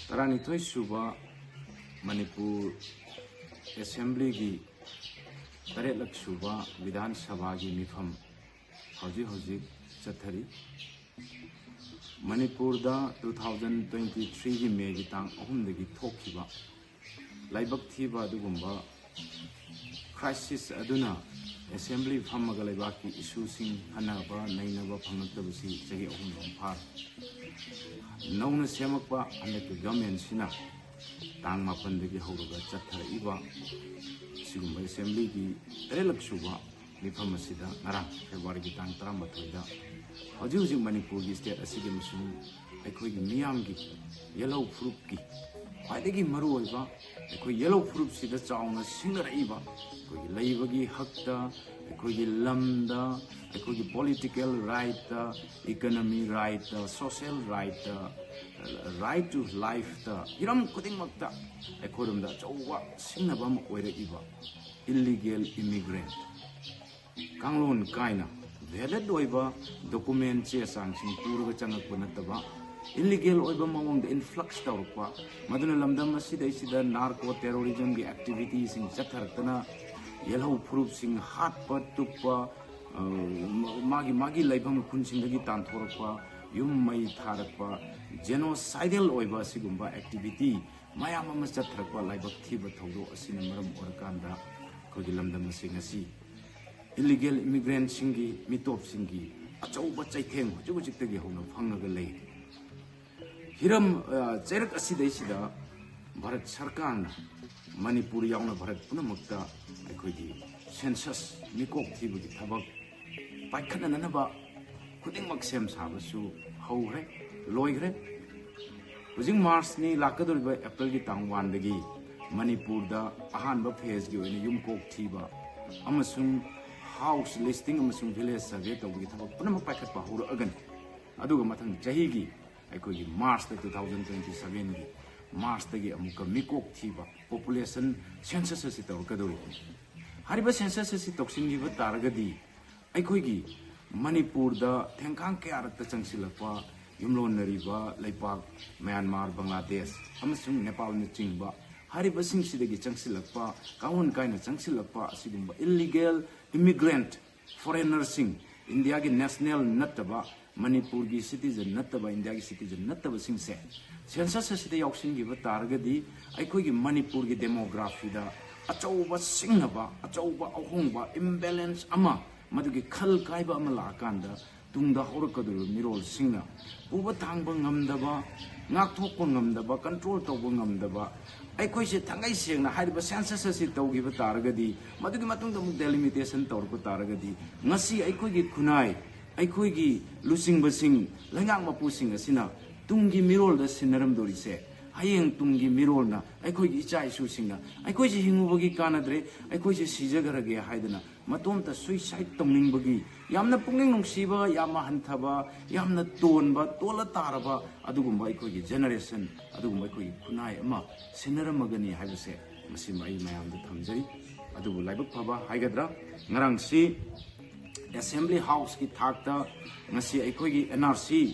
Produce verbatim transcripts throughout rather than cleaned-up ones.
ꯇꯔꯥꯅꯤꯊꯣꯏ ꯁꯨꯕ ꯃꯅꯤꯄꯨꯔ ꯑꯦꯁꯦꯝꯕ꯭ꯂꯤꯒꯤ ꯇꯔꯦꯠꯂꯛ ꯁꯨꯕ ꯕꯤꯙꯥꯟ ꯁꯚꯥꯒꯤ ꯃꯤꯐꯝ ꯍꯧꯖꯤꯛ ꯍꯧꯖꯤꯛ ꯆꯠꯊꯔꯤ꯫ ꯃꯅꯤꯄꯨꯔꯗ two thousand twenty threeꯒꯤ ꯃꯦꯒꯤ ꯇꯥꯡ ꯑꯍꯨꯝꯗꯒꯤ ꯊꯣꯛꯈꯤꯕ ꯂꯥꯏꯕꯛ ꯊꯤꯕ ꯑꯗꯨꯒꯨꯝꯕ ꯀ꯭ꯔꯥꯏꯁꯤꯁ ꯑꯗꯨꯅ ꯑꯦꯁꯦꯝꯕ꯭ꯂꯤ ꯐꯝꯃꯒ ꯂꯩꯕꯥꯛꯀꯤ ꯏꯁꯨꯁꯤꯡ ꯈꯟꯅꯕ ꯅꯩꯅꯕ ꯐꯪꯂꯛꯇꯕꯁꯤ ꯆꯍꯤ ꯑꯍꯨꯝ ꯔꯣꯝ ꯐꯥꯔꯦ꯫ ꯅꯧꯅ ꯁꯦꯝꯃꯛꯄ ꯍꯟꯗꯛꯀꯤ ꯒꯃꯦꯟꯁꯤꯅ ꯇꯥꯡ ꯃꯥꯄꯟꯗꯒꯤ ꯍꯧꯔꯒ ꯆꯠꯊꯔꯛꯏꯕ ꯑꯁꯤꯒꯨꯝꯕ ꯑꯦꯁꯦꯝꯕ꯭ꯂꯤꯒꯤ ꯇꯔꯦꯠꯂꯛ ꯁꯨꯕ ꯃꯤꯐꯝ ꯑꯁꯤꯗ ꯉꯔꯥꯡ ꯐꯦꯕ꯭ꯔꯨꯋꯥꯔꯤꯒꯤ ꯇꯥꯡ ꯇꯔꯥꯃꯥꯊꯣꯏꯗ ꯍꯧꯖꯤꯛ ꯍꯧꯖꯤꯛ ꯃꯅꯤꯄꯨꯔꯒꯤ ꯁ꯭ꯇꯦꯠ ꯑꯁꯤꯒꯤ ꯑꯃꯁꯨꯡ ꯑꯩꯈꯣꯏꯒꯤ ꯃꯤꯌꯥꯝꯒꯤ ꯌꯦꯜꯍꯧ ꯐꯨꯔꯨꯞꯀꯤ ꯈ꯭ꯋꯥꯏꯗꯒꯤ ꯃꯔꯨꯑꯣꯏꯕ ꯑꯩꯈꯣꯏ ꯌꯦꯜꯍꯧ ꯐꯨꯔꯨꯞꯁꯤꯗ ꯆꯥꯎꯅ ꯁꯤꯡꯅꯔꯛꯏꯕ ꯑꯩꯈꯣꯏꯒꯤ ꯂꯩꯕꯒꯤ ꯍꯛꯇ, ꯑꯩꯈꯣꯏꯒꯤ ꯂꯝꯗ, ꯑꯩꯈꯣꯏꯒꯤ ꯄꯣꯂꯤꯇꯤꯀꯦꯜ ꯔꯥꯏꯠꯇ, ꯏꯀꯅꯃꯤ ꯔꯥꯏꯠꯇ, ꯁꯣꯁꯦꯜ ꯔꯥꯏꯠꯇ, ꯔꯥꯏꯠ ꯇꯨ ꯂꯥꯏꯐꯇ, ꯍꯤꯔꯝ ꯈꯨꯗꯤꯡꯃꯛꯇ ꯑꯩꯈꯣꯏꯔꯣꯝꯗ ꯑꯆꯧꯕ ꯁꯤꯡꯅꯕ ꯑꯃ ꯑꯣꯏꯔꯛꯏꯕ ꯏꯜꯂꯤꯒꯦꯜ ꯏꯃꯤꯒ꯭ꯔꯦꯟꯠ, ꯀꯥꯡꯂꯣꯟ ꯀꯥꯏꯅ ꯚꯦꯂꯤꯠ ꯑꯣꯏꯕ ꯗꯣꯀꯨꯃꯦꯟ ꯆꯦ ꯆꯥꯡꯁꯤꯡ ꯄꯨꯔꯒ ꯆꯪꯉꯛꯄ ꯅꯠꯇꯕ, ꯏꯜꯂꯤꯒꯦꯜ ꯑꯣꯏꯕ ꯃꯑꯣꯡꯗ ꯏꯟꯐ꯭ꯂꯛꯁ ꯇꯧꯔꯛꯄ, ꯃꯗꯨꯅ ꯂꯝꯗꯝ ꯑꯁꯤꯗꯩꯁꯤꯗ ꯅꯥꯔꯀꯣ ꯇꯦꯔꯣꯔꯤꯖꯝꯒꯤ ꯑꯦꯛꯇꯤꯚꯤꯇꯤꯁꯤꯡ ꯆꯠꯊꯔꯛꯇꯅ ꯌꯦꯜꯍꯧ ꯐꯨꯔꯨꯞꯁꯤꯡ ꯍꯥꯠꯄ ꯇꯨꯞꯄ, ꯑ, ꯃꯥꯒꯤ ꯃꯥꯒꯤ ꯂꯩꯐꯝ ꯈꯨꯟꯁꯤꯡꯗꯒꯤ ꯇꯥꯟꯊꯣꯔꯛꯄ, ꯌꯨꯝ ꯃꯩ ꯊꯥꯔꯛꯄ, ꯖꯦꯅꯣꯁꯥꯏꯗꯦꯜ ꯑꯣꯏꯕ ꯑꯁꯤꯒꯨꯝꯕ ꯑꯦꯛꯇꯤꯚꯤꯇꯤ ꯃꯌꯥꯝ ꯑꯃ ꯆꯠꯊꯔꯛꯄ ꯂꯥꯏꯕꯛ ꯊꯤꯕ ꯊꯧꯗꯣꯛ ꯑꯁꯤꯅ ꯃꯔꯝ ꯑꯣꯏꯔꯀꯥꯟꯗ ꯑꯩꯈꯣꯏꯒꯤ ꯂꯝꯗꯝ ꯑꯁꯤ ꯉꯁꯤ ꯏꯜꯂꯤꯒꯦꯜ ꯏꯃꯤꯒ꯭ꯔꯦꯟꯁꯤꯡꯒꯤ, ꯃꯤꯇꯣꯞꯁꯤꯡꯒꯤ ꯑꯆꯧꯕ ꯆꯩꯊꯦꯡ ꯍꯧꯖꯤꯛ ꯍꯧꯖꯤꯛꯇꯒꯤ ꯍꯧꯅ ꯐꯪꯉꯒ ꯂꯩꯔꯤ꯫ ꯍꯤꯔꯝ, ꯑ, ꯆꯩꯔꯛ ꯑꯁꯤꯗꯩꯁꯤꯗ ꯚꯥꯔꯠ ꯁꯔꯀꯥꯔꯅ ꯃꯅꯤꯄꯨꯔ ꯌꯥꯎꯅ ꯚꯥꯔꯠ ꯄꯨꯝꯅꯃꯛꯇ ꯑꯩꯈꯣꯏꯒꯤ ꯁꯦꯟꯁꯁ, ꯃꯤꯀꯣꯛ ꯊꯤꯕꯒꯤ ꯊꯕꯛ ꯄꯥꯏꯈꯠꯅꯅꯕ ꯈꯨꯗꯤꯡꯃꯛ ꯁꯦꯝ ꯁꯥꯕꯁꯨ ꯍꯧꯈ꯭ꯔꯦ, ꯂꯣꯏꯈ꯭ꯔꯦ꯫ ꯍꯧꯖꯤꯛ ꯃꯥꯔꯆꯅꯤ, ꯂꯥꯛꯀꯗꯧꯔꯤꯕ ꯑꯦꯄ꯭ꯔꯤꯜꯒꯤ ꯇꯥꯡ ꯋꯥꯟꯗꯒꯤ ꯃꯅꯤꯄꯨꯔꯗ ꯑꯍꯥꯟꯕ ꯐꯦꯖꯀꯤ ꯑꯣꯏꯅ ꯌꯨꯝ ꯀꯣꯛ ꯊꯤꯕ ꯑꯃꯁꯨꯡ ꯍꯥꯎꯁ ꯂꯤꯁꯇꯤꯡ ꯑꯃꯁꯨꯡ ꯚꯤꯂꯦꯖ ꯁꯔꯚꯦ ꯇꯧꯕꯒꯤ ꯊꯕꯛ ꯄꯨꯝꯅꯃꯛ ꯄꯥꯏꯈꯠꯄ ꯍꯧꯔꯛꯑꯒꯅꯤ꯫ ꯑꯗꯨꯒ ꯃꯊꯪ ꯆꯍꯤꯒꯤ ꯑꯩꯈꯣꯏꯒꯤ ꯃꯥꯔꯆꯇ, two thousand twenty sevenꯒꯤ ꯃꯥꯔꯆꯇꯒꯤ ꯑꯃꯨꯛꯀ ꯃꯤꯀꯣꯛ ꯊꯤꯕ, ꯄꯣꯄꯨꯂꯦꯁꯟ ꯁꯦꯟꯁꯁ ꯑꯁꯤ ꯇꯧꯔꯛꯀꯗꯧꯔꯤꯕꯅꯤ꯫ ꯍꯥꯏꯔꯤꯕ ꯁꯦꯟꯁꯁ ꯑꯁꯤ ꯇꯧꯁꯤꯟꯈꯤꯕ ꯇꯥꯔꯒꯗꯤ ꯑꯩꯈꯣꯏꯒꯤ ꯃꯅꯤꯄꯨꯔꯗ ꯊꯦꯡꯈꯥꯡ ꯀꯌꯥꯔꯛꯇ ꯆꯪꯁꯤꯜꯂꯛꯄ ꯌꯨꯝꯂꯣꯟꯅꯔꯤꯕ ꯂꯩꯄꯥꯛ ꯃ꯭ꯌꯥꯟꯃꯥꯔ, ꯕꯪꯒ꯭ꯂꯥꯗꯦꯁ ꯑꯃꯁꯨꯡ ꯅꯦꯄꯥꯜꯅꯆꯤꯡꯕ ꯍꯥꯏꯔꯤꯕꯁꯤꯡꯁꯤꯗꯒꯤ ꯆꯪꯁꯤꯜꯂꯛꯄ, ꯀꯥꯡꯂꯣꯟ ꯀꯥꯏꯅ ꯆꯪꯁꯤꯜꯂꯛꯄ ꯑꯁꯤꯒꯨꯝꯕ illegal immigrant foreignerꯁꯤꯡ, ꯏꯟꯗꯤꯌꯥꯒꯤ national ꯅꯠꯇꯕ, ꯃꯅꯤꯄꯨꯔꯒꯤ citizen ꯅꯠꯇꯕ, ꯏꯟꯗꯤꯌꯥꯒꯤ citizen ꯅꯠꯇꯕꯁꯤꯡꯁꯦ census ꯑꯁꯤꯗ ꯌꯥꯎꯁꯤꯟꯈꯤꯕ ꯇꯥꯔꯒꯗꯤ ꯑꯩꯈꯣꯏꯒꯤ ꯃꯅꯤꯄꯨꯔꯒꯤ demographyꯗ ꯑꯆꯧꯕ ꯁꯤꯡꯅꯕ, ꯑꯆꯧꯕ ꯑꯍꯣꯡꯕ, imbalance ꯑꯃ, ꯃꯗꯨꯒꯤ ꯈꯜ ꯀꯥꯏꯕ ꯑꯃ ꯂꯥꯛꯑꯀꯥꯟꯗ ꯇꯨꯡꯗ ꯍꯧꯔꯛꯀꯗꯧꯔꯤꯕ ꯃꯤꯔꯣꯜꯁꯤꯡꯅ ꯄꯨꯕ ꯊꯥꯡꯕ ꯉꯝꯗꯕ, ꯉꯥꯛꯊꯣꯛꯄ ꯉꯝꯗꯕ, control ꯇꯧꯕ ꯉꯝꯗꯕ, ꯑꯩꯈꯣꯏꯁꯦ ꯊꯥꯡꯒꯩ ꯁꯦꯡꯅ ꯍꯥꯏꯔꯤꯕ census ꯑꯁꯤ ꯇꯧꯈꯤꯕ ꯇꯥꯔꯒꯗꯤ, ꯃꯗꯨꯒꯤ ꯃꯇꯨꯡꯗ ꯑꯃꯨꯛ delimitation ꯇꯧꯔꯛꯄ ꯇꯥꯔꯒꯗꯤ, ꯉꯁꯤ ꯑꯩꯈꯣꯏꯒꯤ ꯈꯨꯟꯅꯥꯏ, ꯑꯩꯈꯣꯏꯒꯤ ꯂꯨꯆꯤꯡꯕꯁꯤꯡ, ꯂꯩꯉꯥꯛ ꯃꯄꯨꯁꯤꯡ ꯑꯁꯤꯅ ꯇꯨꯡꯒꯤ ꯃꯤꯔꯣꯜꯗ ꯁꯤꯟꯅꯔꯝꯗꯣꯔꯤꯁꯦ, ꯍꯌꯦꯡ ꯇꯨꯡꯒꯤ ꯃꯤꯔꯣꯜꯅ ꯑꯩꯈꯣꯏꯒꯤ ꯏꯆꯥ ꯏꯁꯨꯁꯤꯡꯅ ꯑꯩꯈꯣꯏꯁꯦ ꯍꯤꯡꯉꯨꯕꯒꯤ ꯀꯥꯟꯅꯗ꯭ꯔꯦ, ꯑꯩꯈꯣꯏꯁꯦ ꯁꯤꯖꯈ꯭ꯔꯒꯦ ꯍꯥꯏꯗꯅ ꯃꯇꯣꯝꯇ suicide ꯇꯧꯅꯤꯡꯕꯒꯤ ꯌꯥꯝꯅ ꯄꯨꯛꯅꯤꯡ ꯅꯨꯡꯁꯤꯕ, ꯌꯥꯝꯅ ꯍꯟꯊꯕ, ꯌꯥꯝꯅ ꯇꯣꯟꯕ, ꯇꯣꯜꯂ ꯇꯥꯔꯕ ꯑꯗꯨꯒꯨꯝꯕ ꯑꯩꯈꯣꯏꯒꯤ generation, ꯑꯗꯨꯒꯨꯝꯕ ꯑꯩꯈꯣꯏꯒꯤ ꯈꯨꯟꯅꯥꯏ ꯑꯃ ꯁꯤꯟꯅꯔꯝꯃꯒꯅꯤ ꯍꯥꯏꯕꯁꯦ ꯃꯁꯤꯃ ꯑꯩ ꯃꯌꯥꯝꯗ ꯊꯝꯖꯔꯤ꯫ ꯑꯗꯨꯕꯨ ꯂꯥꯏꯕꯛ ꯐꯕ ꯍꯥꯏꯒꯗ꯭ꯔꯥ, ꯉꯔꯥꯡꯁꯤ Assembly Houseꯀꯤ ꯊꯥꯛꯇ ꯉꯁꯤ ꯑꯩꯈꯣꯏꯒꯤ NRC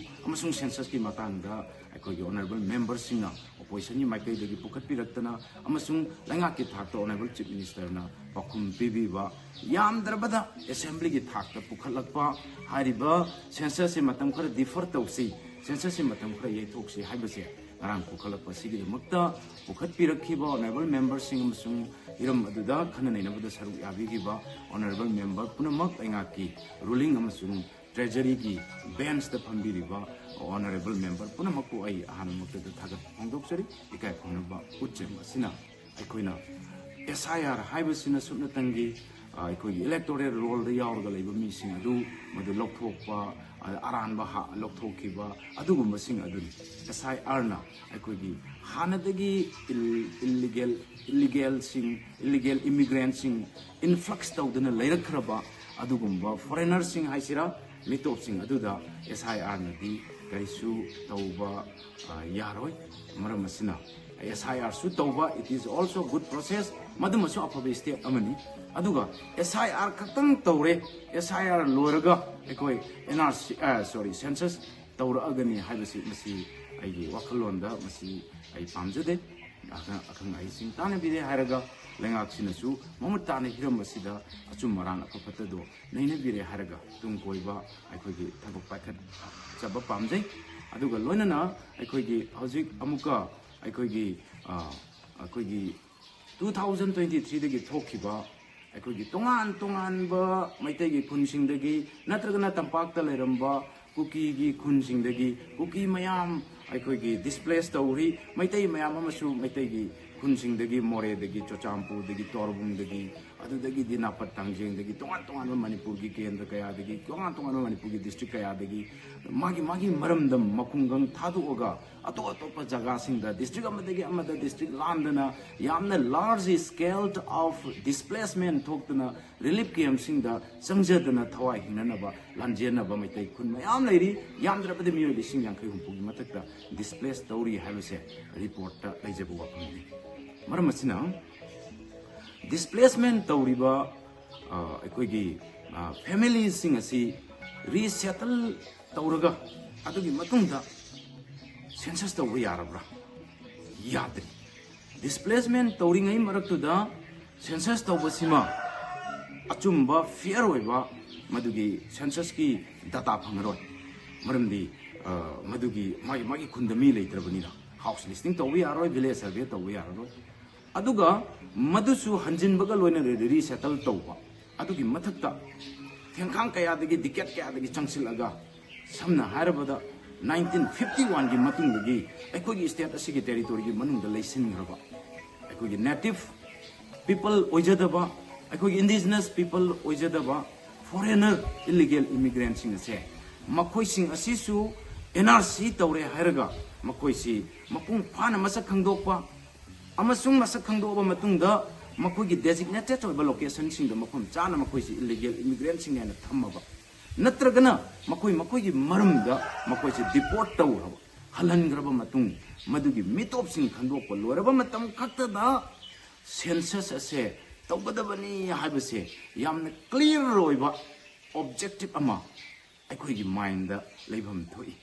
ꯑꯃꯁꯨꯡ censusꯀꯤ ꯃꯇꯥꯡꯗ ꯑꯩꯈꯣꯏꯒꯤ honourable memberꯁꯤꯡꯅ oppositionꯒꯤ ꯃꯥꯏꯀꯩꯗꯒꯤ ꯄꯨꯈꯠꯄꯤꯔꯛꯇꯅ ꯑꯃꯁꯨꯡ ꯂꯩꯉꯥꯛꯀꯤ ꯊꯥꯛꯇ honourable Chief Ministerꯅ ꯄꯥꯎꯈꯨꯝ ꯄꯤꯕꯤꯕ, ꯌꯥꯝꯗ꯭ꯔꯕꯗ Assemblyꯒꯤ ꯊꯥꯛꯇ ꯄꯨꯈꯠꯂꯛꯄ, ꯍꯥꯏꯔꯤꯕ censusꯁꯦ ꯃꯇꯝ ꯈꯔ defer ꯇꯧꯁꯤ, censusꯁꯦ ꯃꯇꯝ ꯈꯔ ꯌꯩꯊꯣꯛꯁꯤ ꯍꯥꯏꯕꯁꯦ ꯉꯔꯥꯡ ꯄꯨꯈꯠꯂꯛꯄ ꯑꯁꯤꯒꯤꯗꯃꯛꯇ ꯄꯨꯈꯠꯄꯤꯔꯛꯈꯤꯕ honourable memberꯁꯤꯡ ꯑꯃꯁꯨꯡ ꯍꯤꯔꯝ ꯑꯗꯨꯗ ꯈꯟꯅ ꯅꯩꯅꯕꯗ ꯁꯔꯨꯛ ꯌꯥꯕꯤꯈꯤꯕ honourable member ꯄꯨꯝꯅꯃꯛ, ꯂꯩꯉꯥꯛꯀꯤ ruling ꯑꯃꯁꯨꯡ Treasuryꯒꯤ benchꯇ ꯐꯝꯕꯤꯔꯤꯕ honourable member ꯄꯨꯝꯅꯃꯛꯄꯨ ꯑꯩ ꯑꯍꯥꯟꯕꯃꯛꯇꯗ ꯊꯥꯒꯠꯄ ꯐꯣꯡꯗꯣꯛꯆꯔꯤ꯫ ꯏꯀꯥꯏ ꯈꯨꯝꯅꯕ ꯎꯠꯆꯩ꯫ ꯃꯁꯤꯅ ꯑꯩꯈꯣꯏꯅ SIR ꯍꯥꯏꯕꯁꯤꯅ ꯁꯨꯞꯅꯇꯪꯒꯤ, ꯑ, ꯑꯩꯈꯣꯏꯒꯤ electoral rollꯗ ꯌꯥꯎꯔꯒ ꯂꯩꯕ ꯃꯤꯁꯤꯡ ꯑꯗꯨ ꯃꯗꯨ ꯂꯧꯊꯣꯛꯄ, ꯑ, ꯑꯔꯥꯟꯕ ꯍꯥ-, ꯂꯧꯊꯣꯛꯈꯤꯕ ꯑꯗꯨꯒꯨꯝꯕꯁꯤꯡ ꯑꯗꯨꯅꯤ꯫ SIRꯅ ꯑꯩꯈꯣꯏꯒꯤ ꯍꯥꯟꯅꯗꯒꯤ ꯏꯜ-, illegal, illegalꯁꯤꯡ, illegal immigrantꯁꯤꯡ influx ꯇꯧꯗꯨꯅ ꯂꯩꯔꯛꯈ꯭ꯔꯕ ꯑꯗꯨꯒꯨꯝꯕ foreignerꯁꯤꯡ ꯍꯥꯏꯁꯤꯔꯥ, ꯃꯤꯇꯣꯞꯁꯤꯡ ꯑꯗꯨꯗ SIRꯅꯗꯤ ꯀꯔꯤꯁꯨ ꯇꯧꯕ, ꯑ, ꯌꯥꯔꯣꯏ꯫ ꯃꯔꯝ ꯑꯁꯤꯅ SIRꯁꯨ ꯇꯧꯕ, it is also good process, ꯃꯗꯨꯃꯁꯨ ꯑꯐꯕ step ꯑꯃꯅꯤ꯫ ꯑꯗꯨꯒ SIR ꯈꯛꯇꯪ ꯇꯧꯔꯦ, SIR ꯂꯣꯏꯔꯒ ꯑꯩꯈꯣꯏ NRC, ꯑ, sorry, census ꯇꯧꯔꯛꯑꯒꯅꯤ ꯍꯥꯏꯕꯁꯤ, ꯃꯁꯤ ꯑꯩꯒꯤ ꯋꯥꯈꯜꯂꯣꯟꯗ ꯃꯁꯤ ꯑꯩ ꯄꯥꯝꯖꯗꯦ꯫ ꯑꯈꯪ ꯑꯈꯪ ꯑꯍꯩꯁꯤꯡ ꯇꯥꯟꯅꯕꯤꯔꯦ ꯍꯥꯏꯔꯒ ꯂꯩꯉꯥꯛꯁꯤꯅꯁꯨ ꯃꯃꯨꯠ ꯇꯥꯅ ꯍꯤꯔꯝ ꯑꯁꯤꯗ ꯑꯆꯨꯝ ꯑꯔꯥꯟ ꯑꯐ ꯐꯠꯇꯗꯣ ꯅꯩꯅꯕꯤꯔꯦ ꯍꯥꯏꯔꯒ ꯇꯨꯡ ꯀꯣꯏꯕ ꯑꯩꯈꯣꯏꯒꯤ ꯊꯕꯛ ꯄꯥꯏꯈꯠꯆꯕ ꯄꯥꯝꯖꯩ꯫ ꯑꯗꯨꯒ ꯂꯣꯏꯅꯅ ꯑꯩꯈꯣꯏꯒꯤ ꯍꯧꯖꯤꯛ ꯑꯃꯨꯛꯀ ꯑꯩꯈꯣꯏꯒꯤ ꯑ, ꯑꯩꯈꯣꯏꯒꯤ two thousand twenty threeꯗꯒꯤ ꯊꯣꯛꯈꯤꯕ ꯑꯩꯈꯣꯏꯒꯤ ꯇꯣꯉꯥꯟ ꯇꯣꯉꯥꯟꯕ ꯃꯩꯇꯩꯒꯤ ꯈꯨꯟꯁꯤꯡꯗꯒꯤ ꯅꯠꯇ꯭ꯔꯒꯅ ꯇꯝꯄꯥꯛꯇ ꯂꯩꯔꯝꯕ ꯀꯨꯀꯤꯒꯤ ꯈꯨꯟꯁꯤꯡꯗꯒꯤ ꯀꯨꯀꯤ ꯃꯌꯥꯝ ꯑꯩꯈꯣꯏꯒꯤ ꯗꯤꯁꯄ꯭ꯂꯦꯁ ꯇꯧꯔꯤ꯫ ꯃꯩꯇꯩ ꯃꯌꯥꯝ ꯑꯃꯁꯨ ꯃꯩꯇꯩꯒꯤ ꯈꯨꯟꯁꯤꯡꯗꯒꯤ, ꯃꯣꯔꯦꯗꯒꯤ, ꯆꯨꯔꯆꯥꯟꯄꯨꯔꯗꯒꯤ, ꯇꯣꯔꯕꯨꯡꯗꯒꯤ, ꯑꯗꯨꯗꯒꯤꯗꯤ ꯅꯥꯄꯠ ꯇꯥꯡꯖꯦꯡꯗꯒꯤ, ꯇꯣꯉꯥꯟ ꯇꯣꯉꯥꯟꯕ ꯃꯅꯤꯄꯨꯔꯒꯤ ꯀꯦꯟꯗ꯭ꯔ ꯀꯌꯥꯗꯒꯤ, ꯇꯣꯉꯥꯟ ꯇꯣꯉꯥꯟꯕ ꯃꯅꯤꯄꯨꯔꯒꯤ ꯗꯤꯁꯇ꯭ꯔꯤꯛ ꯀꯌꯥꯗꯒꯤ ꯃꯥꯒꯤ ꯃꯥꯒꯤ ꯃꯔꯝꯗꯝ ꯃꯈꯨꯡꯒꯪ ꯊꯥꯗꯣꯛꯑꯒ ꯑꯇꯣꯞ ꯑꯇꯣꯞꯄ ꯖꯒꯥꯁꯤꯡꯗ, ꯗꯤꯁꯇ꯭ꯔꯤꯛ ꯑꯃꯗꯒꯤ ꯑꯃꯗ ꯗꯤꯁꯇ꯭ꯔꯤꯛ ꯂꯥꯟꯗꯅ ꯌꯥꯝꯅ large scale of displacement ꯊꯣꯛꯇꯨꯅ ꯔꯤꯂꯤꯐ ꯀꯦꯝꯞꯁꯤꯡꯗ ꯆꯪꯖꯗꯅ ꯊꯋꯥꯏ ꯍꯤꯡꯅꯅꯕ ꯂꯥꯟꯖꯦꯟꯅꯕ ꯃꯩꯇꯩ ꯈꯨꯟ ꯃꯌꯥꯝ ꯂꯩꯔꯤ꯫ ꯌꯥꯝꯗ꯭ꯔꯕꯗ ꯃꯤꯑꯣꯏ ꯂꯤꯁꯤꯡ ꯌꯥꯡꯈꯩ ꯍꯨꯝꯐꯨꯒꯤ ꯃꯊꯛꯇ ꯗꯤꯁꯄ꯭ꯂꯦꯁ ꯇꯧꯔꯤ ꯍꯥꯏꯕꯁꯦ ꯔꯤꯄꯣꯔꯠꯇ ꯂꯩꯖꯕ ꯋꯥꯐꯝꯅꯤ꯫ ꯃꯔꯝ ꯑꯁꯤꯅ ꯗꯤꯁꯄ꯭ꯂꯦꯁꯃꯦꯟ ꯇꯧꯔꯤꯕ, ꯑ, ꯑꯩꯈꯣꯏꯒꯤ, ꯑ, ꯐꯦꯃꯤꯂꯤꯁꯤꯡ ꯑꯁꯤ ꯔꯤꯁꯦꯇꯜ ꯇꯧꯔꯒ ꯑꯗꯨꯒꯤ ꯃꯇꯨꯡꯗ ꯁꯦꯟꯁꯁ ꯇꯧꯕ ꯌꯥꯔꯕ꯭ꯔꯥ? ꯌꯥꯗ꯭ꯔꯤ꯫ ꯗꯤꯁꯄ꯭ꯂꯦꯁꯃꯦꯟ ꯇꯧꯔꯤꯉꯩ ꯃꯔꯛꯇꯨꯗ ꯁꯦꯟꯁꯁ ꯇꯧꯕꯁꯤꯃ ꯑꯆꯨꯝꯕ, ꯐꯤꯌꯔ ꯑꯣꯏꯕ ꯃꯗꯨꯒꯤ ꯁꯦꯟꯁꯁꯀꯤ ꯗꯇꯥ ꯐꯪꯉꯔꯣꯏ꯫ ꯃꯔꯝꯗꯤ, ꯑ, ꯃꯗꯨꯒꯤ ꯃꯥꯒꯤ, ꯃꯥꯒꯤ ꯈꯨꯟꯗ ꯃꯤ ꯂꯩꯇ꯭ꯔꯕꯅꯤꯅ ꯍꯥꯎꯁ ꯂꯤꯁꯇꯤꯡ ꯇꯧꯕ ꯌꯥꯔꯣꯏ, ꯚꯤꯂꯦꯖ ꯁꯔꯚꯦ ꯇꯧꯕ ꯌꯥꯔꯔꯣꯏ꯫ ꯑꯗꯨꯒ ꯃꯗꯨꯁꯨ ꯍꯟꯖꯤꯟꯕꯒ ꯂꯣꯏꯅꯅ ꯔꯤꯁꯦꯇꯜ ꯇꯧꯕ꯫ ꯑꯗꯨꯒꯤ ꯃꯊꯛꯇ ꯊꯦꯡꯈꯥꯡ ꯀꯌꯥꯗꯒꯤ, ꯗꯤꯀꯦꯠ ꯀꯌꯥꯗꯒꯤ ꯆꯪꯁꯤꯜꯂꯒ, ꯁꯝꯅ ꯍꯥꯏꯔꯕꯗ nineteen fifty oneꯒꯤ ꯃꯇꯨꯡꯗꯒꯤ ꯑꯩꯈꯣꯏꯒꯤ ꯁ꯭ꯇꯦꯠ ꯑꯁꯤꯒꯤ ꯇꯦꯔꯤꯇꯣꯔꯤꯒꯤ ꯃꯅꯨꯡꯗ ꯂꯩꯁꯤꯟꯈ꯭ꯔꯕ ꯑꯩꯈꯣꯏꯒꯤ ꯅꯦꯇꯤꯚ ꯄꯤꯄꯜ ꯑꯣꯏꯖꯗꯕ, ꯑꯩꯈꯣꯏꯒꯤ ꯏꯟꯗꯤꯖꯤꯅꯁ ꯄꯤꯄꯜ ꯑꯣꯏꯖꯗꯕ ꯐꯣꯔꯦꯅꯔ ꯏꯂꯤꯒꯦꯜ ꯏꯃꯤꯒ꯭ꯔꯦꯟꯁꯤꯡ ꯑꯁꯦ, ꯃꯈꯣꯏꯁꯤꯡ ꯑꯁꯤꯁꯨ ꯑꯦꯟ ꯑꯥꯔ ꯁꯤ ꯇꯧꯔꯦ ꯍꯥꯏꯔꯒ ꯃꯈꯣꯏꯁꯤ ꯃꯄꯨꯡ ꯐꯥꯅ ꯃꯁꯛ ꯈꯪꯗꯣꯛꯄ ꯑꯃꯁꯨꯡ ꯃꯁꯛ ꯈꯪꯗꯣꯛꯑꯕ ꯃꯇꯨꯡꯗ ꯃꯈꯣꯏꯒꯤ ꯗꯦꯖꯤꯒꯅꯦꯇꯦꯗ ꯑꯣꯏꯕ ꯂꯣꯀꯦꯁꯟꯁꯤꯡꯗ ꯃꯐꯝ ꯆꯥꯅ ꯃꯈꯣꯏꯁꯤ ꯏꯂꯤꯒꯦꯜ ꯏꯃꯤꯒ꯭ꯔꯦꯟꯁꯤꯡ ꯍꯥꯏꯅ ꯊꯝꯃꯕ, ꯅꯠꯇ꯭ꯔꯒꯅ ꯃꯈꯣꯏ ꯃꯈꯣꯏꯒꯤ ꯃꯔꯝꯗ ꯃꯈꯣꯏꯁꯤ ꯗꯤꯄꯣꯔꯠ ꯇꯧꯈ꯭ꯔꯕ, ꯍꯜꯍꯟꯈ꯭ꯔꯕ ꯃꯇꯨꯡ, ꯃꯗꯨꯒꯤ ꯃꯤꯇꯣꯞꯁꯤꯡ ꯈꯟꯗꯣꯛꯄ ꯂꯣꯏꯔꯕ ꯃꯇꯝ ꯈꯛꯇꯗ ꯁꯦꯟꯁꯁ ꯑꯁꯦ ꯇꯧꯒꯗꯕꯅꯤ ꯍꯥꯏꯕꯁꯦ ꯌꯥꯝꯅ ꯀ꯭ꯂꯤꯌꯔ ꯑꯣꯏꯕ ꯑꯣꯕꯖꯦꯛꯇꯤꯚ ꯑꯃ ꯑꯩꯈꯣꯏꯒꯤ ꯃꯥꯏꯟꯗ ꯂꯩꯐꯝ ꯊꯣꯛꯏ꯫